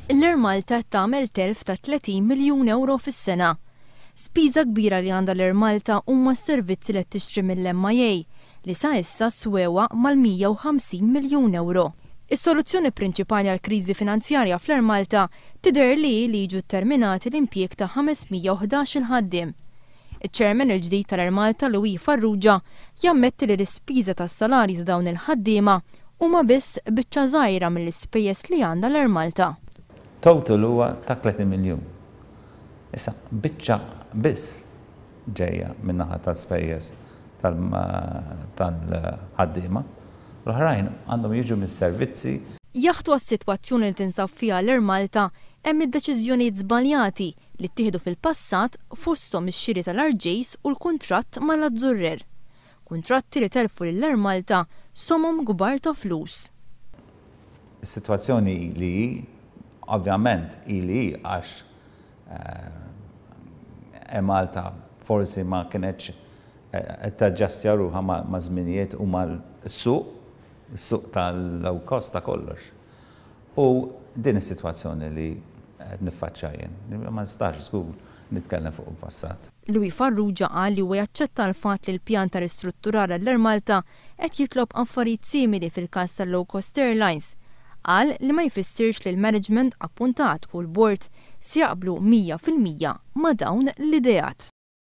L-Air Malta qed tagħmel telf ta' 30 miljun ewro fis-sena. Spiża kbira li għandha l-Air Malta huma s-servizzi li qed tixtri mill-MIA li sa issa swewha mal-150 miljun ewro. Is-soluzzjoni prinċipali għall-kriżi finanzjarja fl-Air Malta tidher li hi li jiġu tterminati l-impjieg ta' 511-il ħaddiem. Iċ-Chairman il-ġdid tal-Air Malta Louis Farrugia jammetti li l-ispiża tas-salarji ta' dawn il-ħaddiema huma biss biċċa żgħira mill-ispejjeż li għandha l-Air Malta. Total huwa ta' 30 miljun. Issa, biċċa biss ġejja min-naħa tal-spejjeż tal-ħaddiema. L-oħrajn għandhom jiġu mis-servizzi. Jaħtu għas-sitwazzjoni li tinsab fiha l-Air Malta hemm id-deċiżjonijiet żbaljati li ttieħdu fil-passat fosthom ix-xiri tal-RJs u l-kuntratt mal-Azzurrer. Kuntratti li telfu lil Air Malta somom kbar ta' flus. Is-sitwazzjoni hi li hi, ovvjament hi li hi għax Air Malta forsi ma kinetx qed taġġastja ruħha maż-żminijiet u mal-suq, is-suq tal-low cost ta' kollox. U din is-sitwazzjoni li qed niffaċċja jien. Ma nistax żgur nitkellem fuq il-passat. Louis Farrugia qal li huwa jaċċetta l-fatt li l-pjan ta' ristrutturar għall-Air Malta qed jitlob affarijiet simili fil-każ tal-low cost airlines. Qal li ma jfissirx li l-management appuntat u l-bord se jaqblu 100% ma' dawn l-ideat.